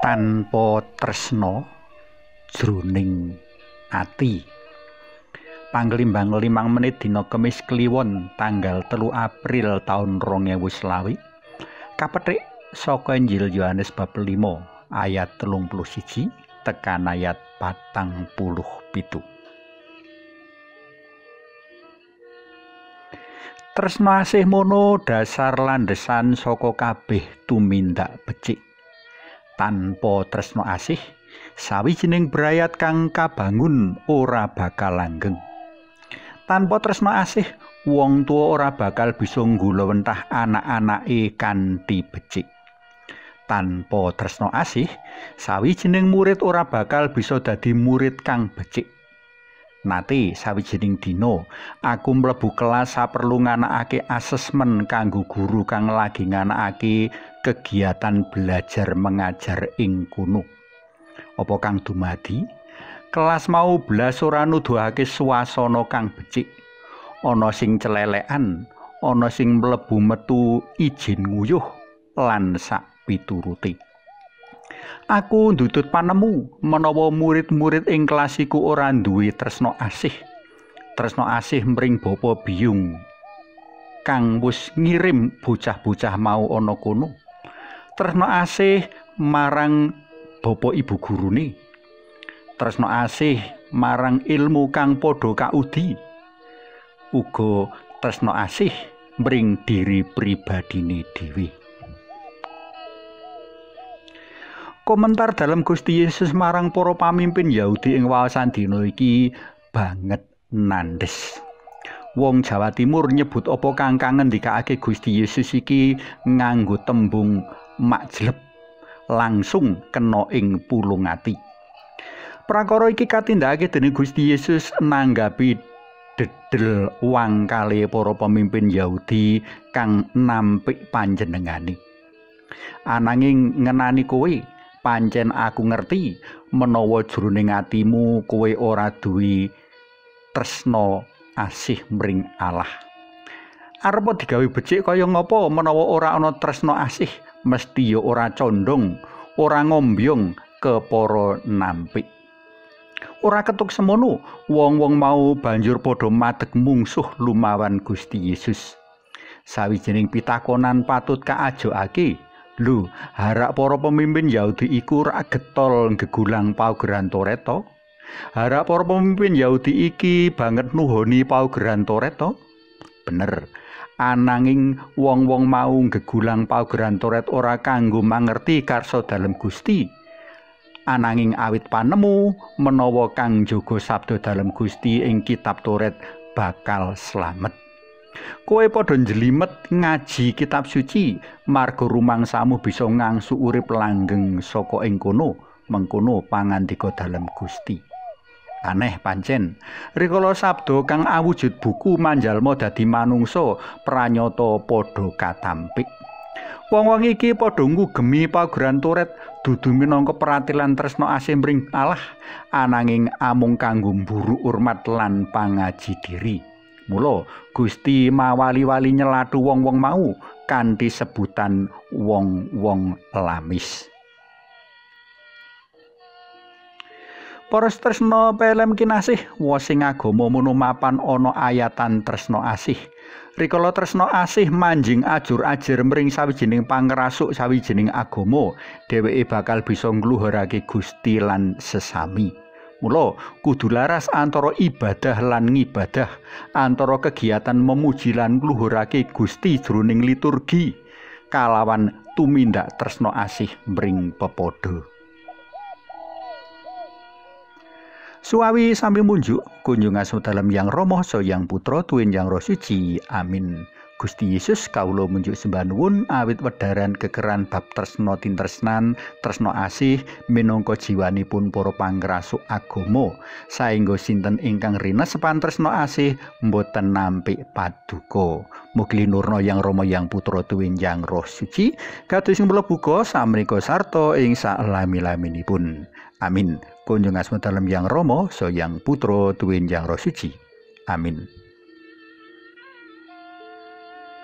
Tanpa tresna jroning ati. Panglimbang 5 menit dina Kemis Kliwon tanggal 3 April taun 2020 kapethik saka Injil Yohanes bab 5 ayat 31 tekan ayat 47. Tresna asih mono dasar landesan saka kabeh tumindak becik. Tanpa tresna asih, sawijining brayat kang kabangun ora bakal langgeng. Tanpa tresna asih, wong tuwa ora bakal bisa nggulawentah anak-anake kanthi becik. Tanpa tresna asih, sawijining murid ora bakal bisa dadi murid kang becik. Nate sawijining dina, aku mlebu kelas saperlu nganakake asesmen kanggo guru kang lagi nganakake kegiatan belajar mengajar ing kono. Apa kang dumadi? Kelas mau blas ora nuduhake swasana kang becik. Ana sing celelekan, ana sing mlebu metu ijin nguyuh lan sak piturute. Aku ndutut panemu menawa murid-murid ing kelas iku ora duwe tresna asih. Tresna asih mring bapa biyung kang wis ngirim bocah-bocah mau ana kono. Tresna asih marang bapa ibu gurune. Tresna asih marang ilmu kang padha kaudi. Uga tresna asih mring diri pribadine dhewe. Komentar dalam Gusti Yesus marang para pamimpin Yahudi ing waosan dina iki banget nandhes. Wong Jawa Timur nyebut apa kang ngendikake Gusti Yesus iki nganggo tembung makjleb, langsung kena ing pulung ati. Prakara iki katindakake dening Gusti Yesus nanggapi dedel wangkale para pemimpin Yahudi kang nampik panjenengane. Ananging ngenani kowe, pancen aku ngerti menawa jroning atimu kowe ora duwe tresna asih mring Allah. Arep digawe becik kaya ngapa menawa ora ana tresna asih, mesti ya ora condong, ora ngombyong ke para nampik. Ora ketuk semono, wong-wong mau banjur padha madeg mungsuh lumawan Gusti Yesus. Sawijining pitakonan patut kaajokake. Lho, harak para pemimpin Yahudi iku ora getol nggegulang paugeran Toret to? Harak para pemimpin Yahudi iki banget nuhoni paugeran Toret to? Bener. Ananging wong-wong mau nggegulang paugeran Toret ora kanggo mangerti karsa dalem Gusti. Ananging awit panemu menawa kang njaga sabda dalem Gusti ing kitab Toret bakal slamet. Kowe padha njelimet ngaji kitab suci marga rumangsamu bisa ngangsu urip langgeng saka ing kono, mengkono pangandika dalem Gusti. Aneh pancen, rikala sabda kang awujud buku manjalma dadi manungsa pranyata padha katampik. Wong-wong iki padha ngugemi paugeran Toret dudu minangka peratilan tresna asih mring Allah, ananging amung kanggo mburu urmat lan pangaji diri. Mula Gusti mawali-wali nyelathu wong-wong mau kanthi sebutan wong-wong lamis. Para tresna pelem kinasih, wosing agama mono mapan ana ayatan tresna asih. Rikala tresna asih manjing ajur-ajur mring sawijining pangrasuk sawijining agama, dheweke bakal bisa ngluhurake Gusti lan sesami. Mula kudu laras antara ibadah lan ngibadah, antara kegiatan memuji lan ngluhurake Gusti jroning liturgi kalawan tumindak tresna asih mring pepadha. Suawi sami munjuk kunjung asma dalem Yang Rama saha Yang Putra tuwin Yang Roh Suci. Amin. Gusti Yesus kawula munjuk sembah nuwun awit wedharan kekeran bab tresna tintresnan, tresna asih minangka jiwanipun para pangrasuk agama, saengga sinten ingkang rinesepan tresna asih mboten nampik paduka. Mugi linurna Yang Rama Yang Putra tuwin Yang Roh Suci kados ing mlebu buka samrika sarta ing salami-laminipun. Amin. Kunjung asma dalem Yang Rama saha Yang Putra tuwin Yang Roh Suci. Amin.